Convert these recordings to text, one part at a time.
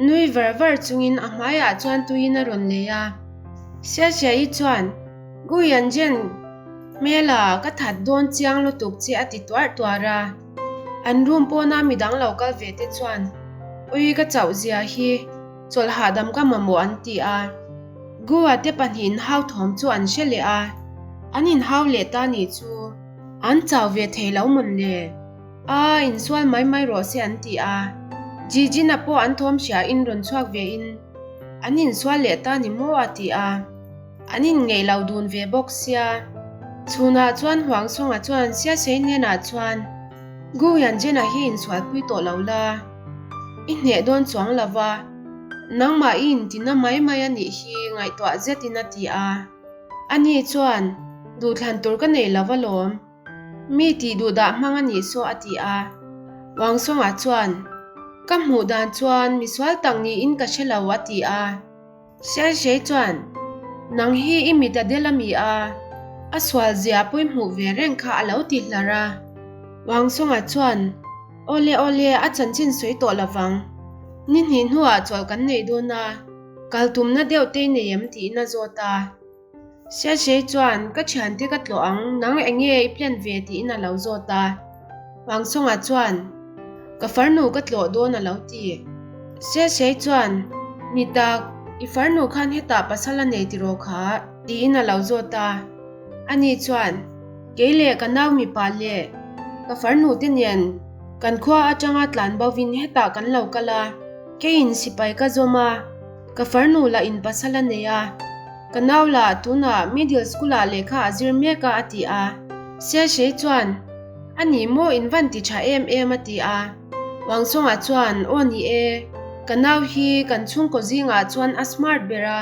Nui var var chungin a hmaiah chuan tuiin a rawn lei a. Xiaxiayi chuan, Gu Yanzhen, hmela ka that dawn chiang lutuk che a ti tuarh tuarh a. An room pawna midang lo kal ve te chuan, Ui ka chauh zia hi, chawlh hahdam ka mamawh an ti a. Gu-a te pahnihin hau thawm chu an hre leh a, an inhau leh ta nih chu an chau ve thei lo mawn le. A, insual mai mai rawh se an ti a. Jijin-a pawh an thawm hria in rawn chhuak ve in an insual leh ta ni maw a ti a. An inngeih lo dun ve bawk sia. Chhunah chuan Huang Song-a chuan Siasei hnenah chuan, Gu Yanzhen-a hi insualpui tawh lo la, i hneh dawn chuang lo va, nangmah i intina mai mai a nih hi ngaihtuah zetin a ti a. Ani chuan, Duhthlan tur ka nei lo alawm. Mi tih duh dah hmang a nih saw a ti a. Wang Song-a chuan, Ka hmuh dan chuan misual tak niin ka hre lo a ti a. Xian Xie chuan, Nang hi i mit a del a mi a, a sual zia pawih hmuh ve reng kha a lo ti hlar a. Wang Song-a chuan, Awle awle, a chanchin sawi tawh lovang. Ni hnih hnuah chawlh kan nei dawn a, kal tumna deuh te i nei em tiin a zawt a. Xiaxie chuan, Ka thiante ka tlawh ang, nang eng nge i plan ve tiin a lo zawt a. Wang Song-a chuan, Ka farnu ka tlawh dawn a lo ti. Xiaxie chuan, Ni tak, i farnu khan hetah pasal a nei tiraw kha? tiin a lo zawt a. Ani chuan, Kei leh ka nau mipa leh ka farnu te nen kan khua atanga tlan bovin hetah kan lo kal a, keiin sipai ka zawm a, Ka farnu lah in pasal a nei a, ka nau lah tunah middle school ah lehkha a zir mek a a ti a. Siaisei chuan, A ni maw in van ti tha em em a ti a. Wangsawnga chuan, Aw ni e, ka nau hi kan chhungkaw zingah chuan a smart ber a,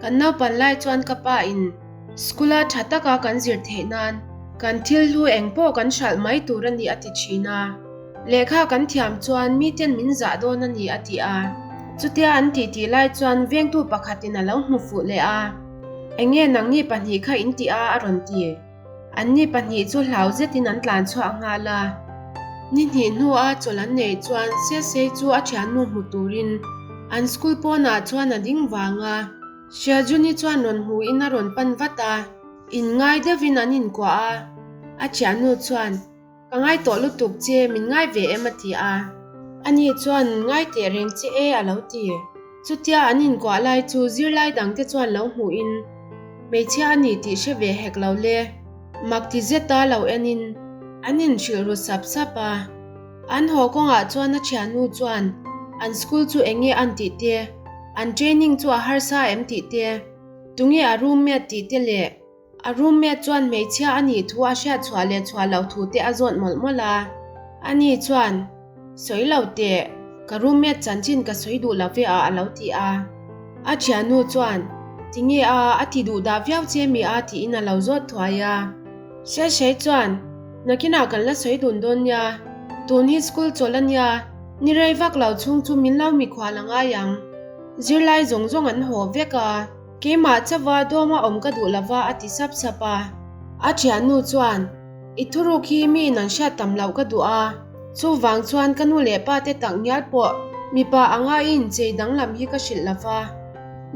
kan naupan lai chuan ka pa in school a tha taka kan zir theih nan kan thil hlu eng pawh kan hralh mai tur a ni a ti thin a. Lehkha kan thiam chuan miten min zah dawn a ni a ti a. Chutia an tih tih lai chuan vengtu pakhatin a lo hmu fuh leh a. Enge nangni pahnih kha in ti a a rawn ti. Anni pahnih chu hlau zetin an tlan chhuah nghal a. Ni hnih hnua chawlh an neih chuan Sesei chu a thiannu hmu turin an school pawnah chuan a ding vang a. Hriajuni chuan rawn hmuin a rawn pan vat a. Inngai deuhin an inkuah a. A thiannu chuan. Ka ngai tawh lutuk che, min ngai ve em a ti a. Ani chuan ngai teh reng che e a lo ti. Chutia an inkuah lai chu zirlai dangte chuan lo hmuhin hmeichhia a ni tih hre ve hek lo le. Mak ti zeta lo enin an inhrilh ru sap sap a. An haw kawngah chuan a thiannu chuan an school chu eng nge an tih te, an training chu a harsa em tih te, tunge a roommate tih te leh A roommate chuan hmeichhia a nih thu a hriat chhuah leh chhuah loh thu te a zawt mawlh mawlh a. Ani chuan, Sawi lo teh, ka roommate chanchin ka sawi duh lo ve a a lo ti a. A thiannu chuan, Tinge a, a ti duh dah viau che mi a tiin a lo zawt thuai a. Hrehhrei chuan, Nakinah kan la sawi dun dawn nia, tun hi school chawlh a nia, ni rei vak lo chhung chu min lo mikhual a ngai ang. Zirlai zawng zawng an haw vek a. Keimah chauha dawma awm ka duh lova a ti sap sap a. A thiannu chuan, I thuruk hi miin an hriat tam loh ka duh a, chuvang chuan ka nu leh pa te tak ngial pawh mipa anga i inchei danglam hi ka hrilh lova,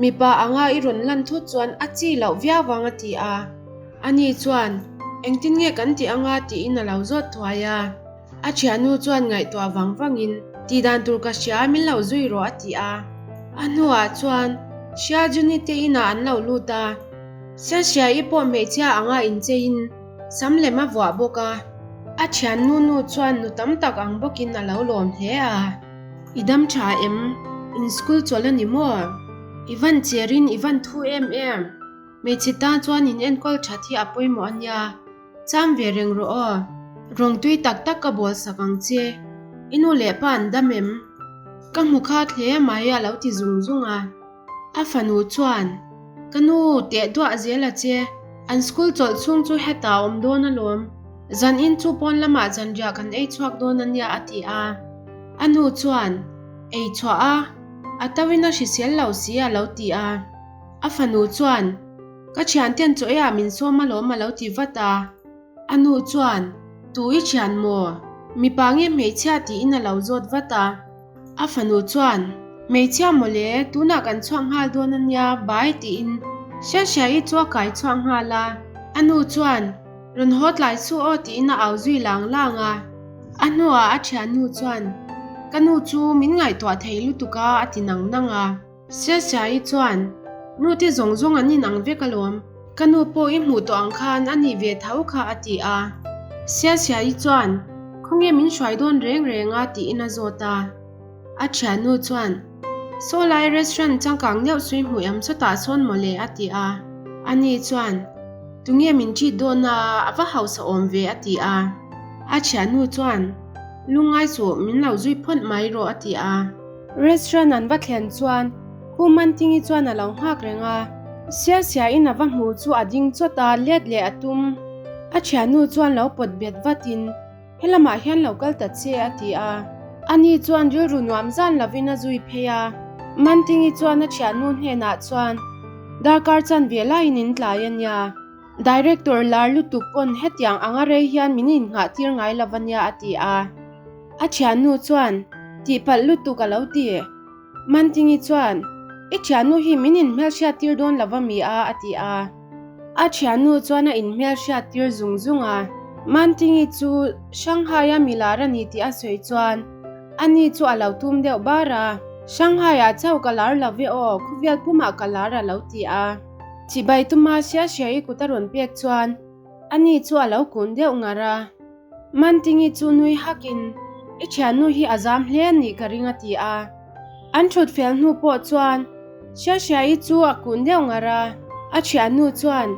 mipa anga i rawn lan thut chuan a chi loh viau vang a ti a. Ani chuan, Engtin nge kan tih anga tiin a lo zawt thuai a. A thiannu chuan ngaihtuah vang vangin, Tih dan tur ka hria, min lo zui rawh a ti a. A hnuah chuan Hria Juni te inah an lo lut a. Sianhriaii pawh hmeichhia anga incheiin sam lem a vuah bawk a. A thiannu nu chuan nu tam tak ang bawkin a lo lawm hle a. I dam tha em? In school chawlh a ni maw? I van cherin i van thu em em? Hmeichhe tan chuan in enkawl that hi a pawimawh a nia. Cham ve reng rawh aw. Rawng tui tak tak ka bawl sak ang che. I nu leh pa an dam em? Ka hmu khat hle mai a lo ti zung zung a. A fanu chuan, Ka nu, teh duah zel a che. An school chawlh chhung chu hetah a awm dawn alawm. Zan in chu pawn lamah zanriah kan ei chhuak dawn a nia a ti a. A nu chuan, Ei chhuah a, a tauin a hrisel lo si a lo ti a. A fanu chuan, Ka thianten chaw eiah min sawm alawm a lo ti vat a. A nu chuan, Tu i thian maw? Mipa nge hmeichhia tiin a lo zawt vat a. A fanu chuan, Hmeichhia mawle, tunah kan chhuak nghal dawn a nia, bye tiin Xiaxia'i chu a kai chhuak nghal a. A nu chuan, Rawn haw tlai suh aw tiin a au zui lang lang a. A hnuah a thiannu chuan, Ka nu chu min ngaihtuah thei lutuk a a ti nang nang a. Xiaxia'i chuan, Nu te zawng zawng an inang vek alawm, ka nu pawh i hmuh tawh ang khan a nih ve tho kha a ti a. Xiaxia'i chuan, Khawnge min hruai dawn reng reng a tiin a zawt a. A thiannu chuan, Saw lai restaurant changkang deuh sui hmuh em chawtah sawn mawle a ti a. Ani chuan, Tunge min treat dawn a, a va hausa awm ve a ti a. A thiannu chuan, Lungngai suh, min lo zui phawt mai rawh a ti a. Restaurant an va thlen chuan Khu Mantingi chuan a lo nghak reng a. Sia sia in a va hmu chu a ding chawt a, let leh a tum. A thiannu chuan lo pawt bet vatin, Helamah hian lo kal ta che a ti a. Ani chuan rilru nuam zan lovin a zui phei a. Mantingi chuan a thiannu hnenah chuan, Darkar chan ve laiin in tlai a nia. Director lar lutuk pawn hetiang anga rei hian min innghah tir ngai lo a nia a ti a. A thiannu chuan, Tihpalh lutuk a lo ti. Mantingi chuan, I thiannu hi min inhmelhriat tir dawn lo va mi a? a ti a. A thiannu chuan a inhmelhriat tir zung zung a. Mantingi chu Shanghai-a mi lar a ni tih a sawi chuan ani chu a lo tum deuh bar a. Shanghai-ah chauh ka lar lo ve aw, khawvel pumah ka lar a lo ti a. Chibai tuma Xiaxia'i kut a rawn pek chuan ani chu a lo kun deuh ngar a. Mantingi chu nui hakin, I thiannu hi a zam hle a nih ka ring a ti a. An thut fel hnu pawh chuan Xiaxia'i chu a kun deuh ngar a. A thiannu chuan,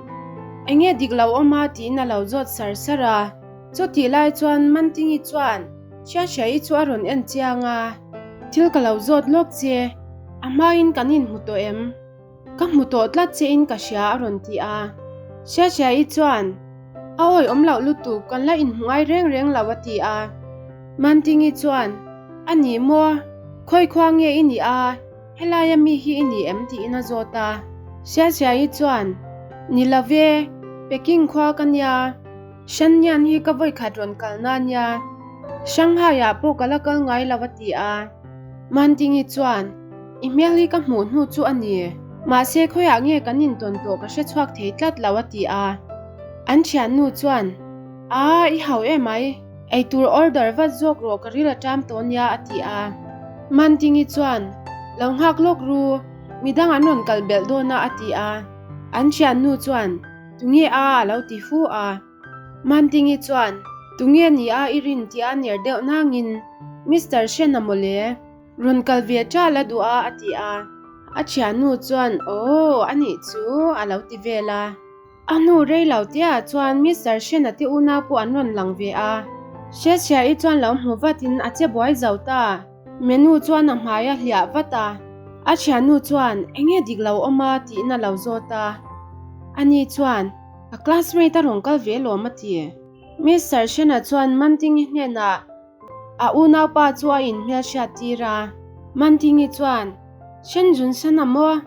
Enge dik lo awm a? tiin a lo zawt sar sar a. Chutih lai chuan Mantingi chuan Xiaxia'i chu a rawn en chiang a, Thil ka lo zawt lawk che, a hmain kan inhmu tawh em? Ka hmu tawh tlat che in ka hria a rawn ti a. Xiaxia'i chuan, A awi awm loh lutuk, kan la inhmu ngai reng reng lo a ti a. Mantingi chuan, A ni maw? Khawi khua nge i nih a? Helaia mi hi i ni em? tiin a zawt a. Xiaxia'i chuan, Ni lo ve, Peking khua ka nia. Shanyan hi ka vawikhat rawn kalna a nia. Shanghai ah pawh ka la kal ngai lo a ti a. Mantingi chuan, I hmel hi ka hmuh hnu chu a ni. Mahse khawiah nge kan intawn tawh ka hre chhuak thei tlat lo a ti a. An thiannu chuan, Aa, i hau em ai? Eitur order vat zawk rawh ka ril a ṭam tawh nia a ti a. Mantingi chuan, Lo nghak lawk ru, midang an rawn kal belh dawn a a ti a. An thiannu chuan, Tunge a? a lo ti fu a. Mantingi chuan, Tunge ni a i rin tih a ner deuh nangin, Mister Shen a mawle, rawn kal ve ṭal a duh a a ti a. A thiannu chuan, Aw, a nih chu, a lo ti vel a. A hnu rei lo tia chuan Mister Shen-a te unau pawh an rawn lang ve a. Hriatchhia'i chuan lo hmu vatin a che buai zo ta. Menu chuan a hmai a hliah vat a. A thiannu chuan, Enge dik lo awm a? tiin a lo zawt a. Ani chuan, Ka classmate a rawn kal ve lawm a ti. Mister Shena chuan Mantingi hnenah a unaupa chu a inhmelhriat tir a. Mantingi chuan, Shen Jun Shan a maw?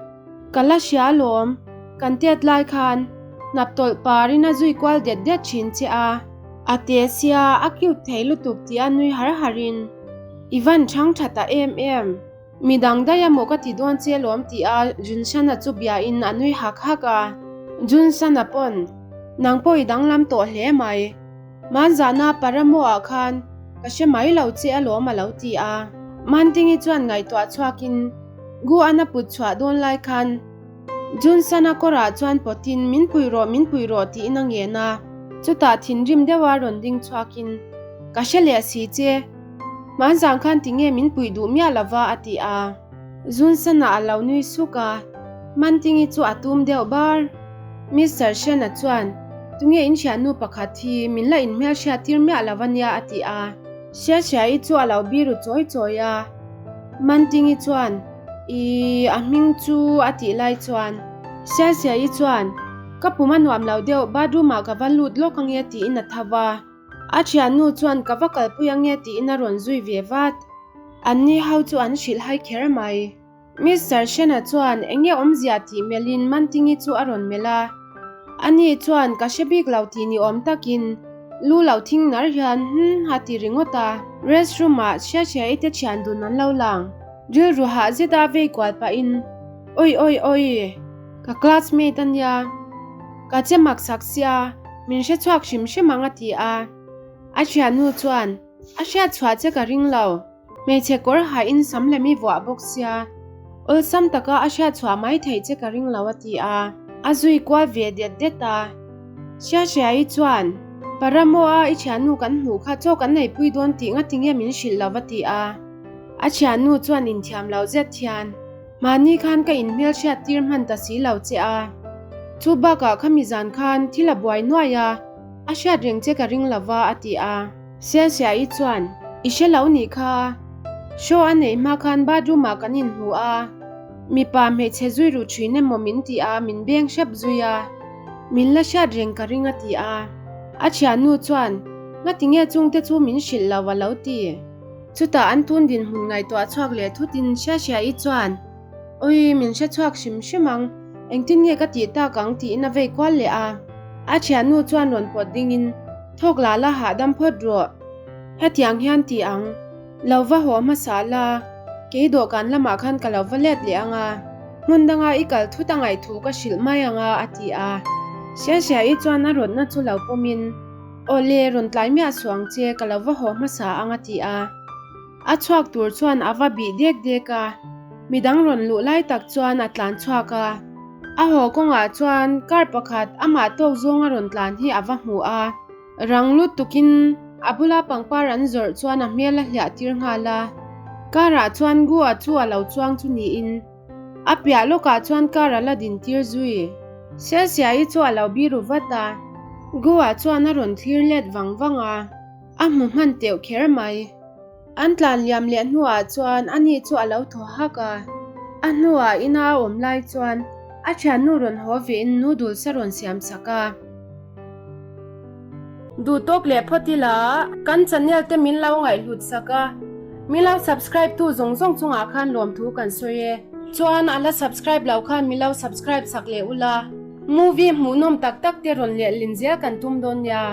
Ka la hria alawm, kan tet lai khan hnap tawlh parin a zui kual det det thin che a. A te sia, a cute thei lutuk tih a nui har harin, I van chhang tha ta em em. Mi dang daih a maw ka ti dawn che lawm tih a Junshan-a chu bia in a nui hak hak a. Junshan-a pawn, Nang pawh i danglam tawh hle mai. Manzana Paramo ah khan ka hre mai lo che alawm a lo ti a. Mantingi chuan ngaihtuah chhuak in Gu-an a put chhuah dawn lai khan Junshan-a kawrah chuan pawt in min pui rawh min pui rawh tiin a ngen a. Chutah thinrim deuha rawn ding chhuak in Ka hre leh si che. Hmanzang khan tinge min puih duh miah lova a ti a. Zunsanah a lo nui suk a, Mantingi chu a tum deuh bar. Mister Shen-a chuan, Tunge in hriatnu pakhat hi min la inhmelhriat tir miah lova nia a ti a. Hriathriaii chu a lo biru chawi chawi a. Mantingi chuan, Ih, a hming chu a tih lai chuan. Hriathriaii chuan, Ka pum a nuam lo deuh, bathroom ah ka va lut lawk ange tiin a tho va. A thiannu chuan ka va kalpui ange tiin a rawn zui ve vat. Anni ho chu an hrilh hai kher mai. Mister Shena chuan enge awmzia tih melhin Mantingi chu a rawn melh a. Ani chuan ka hre bik lo tih ni awm takin lu lo thing nar hian hmm a ti ringawt a. Restroom ah Hriathriaii te thian dun an lo lang. Rilru hah zeta vei kual pahin, Oi oi oi, ka classmate a nia, ka che mak sak sia, min hre chhuak hrim hrim ang a ti a. A thiannu chuan, A hriat chhuah che ka ring lo, hmeichhe kawr hahin sam lem i vuah bawk sia, awlsam taka a hriat chhuah mai theih che ka ring lo a ti a. A zui kual ve det det a. Hriahriahi chuan, Paramo-a i thiannu kan hmuh kha chaw kan neipui dawn tih ngatinge min hrilh lo va ti a. A thiannu chuan inthiam lo zet hian, Mahni khan ka inhmelhriat tir hman ta si lo che a. Chu bakah khami zan khan thil a buai nuai a, a hriat reng che ka ring lo va a ti a. Sialsiahi chuan, I hre lo nih kha. Show a neih hma khan bathroom ah kan inhmu a, mipa hmeichhe zui ru thin emaw min ti a, min beng hrep zui a. Min la hriat reng ka ring a ti a. A thiannu chuan, Ngatinge chungte chu min hrilh lo a lo ti. Chutah an tun dinhmun ngaihtuah chhuak leh thutin Hriahriahi chuan, Awi, min hre chhuak hrim hrim ang, engtin nge ka tih tak ang tiin a vei kual leh a. A thiannu chuan rawn pawt dingin, Thawk la la hahdam phawt rawh. Hetiang hian ti ang, lo va haw hmasa la, kei dawhkan lamah khan ka lo va let leh ang a, hmun danga i kal thut a ngaihthu ka hrilh mai ang a, a ti a. Hriahriahi chuan a rawtna chu lo pawmin, Aw le, rawn tlai miah suh ang che, ka lo va haw hmasa ang a ti a. A chhuak tur chuan a va bih dek dek a, midang rawn luh lai tak chuan a tlan chhuak a. A haw kawngah chuan car pakhat amah tawk zawnga rawn tlan hi a va hmu a. Rang lutukin a bula pangpar an zawrh chuan a hmel a hliah tir nghal a. Car ah chuan Gua chu a lo chuang chu niin A piah lawkah chuan car a la din tir zui. Sialsiahi chu a lo biru vat a, Goa chuan a rawn thlir let vang vang a, a hmu hman teuh kher mai. An tlan liam leh hnuah chuan ani chu a lo thaw hak a, a hnuah ina a awm lai chuan a thiannu rawn haw vein noodles a rawn siam sak a. Duh tawk leh phawt ila kan channel te min lo ngaihhlut sak a, min lo subscribe tu zawng zawng chungah khan lawmthu kan sawi e. Chuan a la subscribe loh khan min lo subscribe sak leh ula, movie hmuhnawm tak tak te rawn lehlin zel kan tum dawn nia.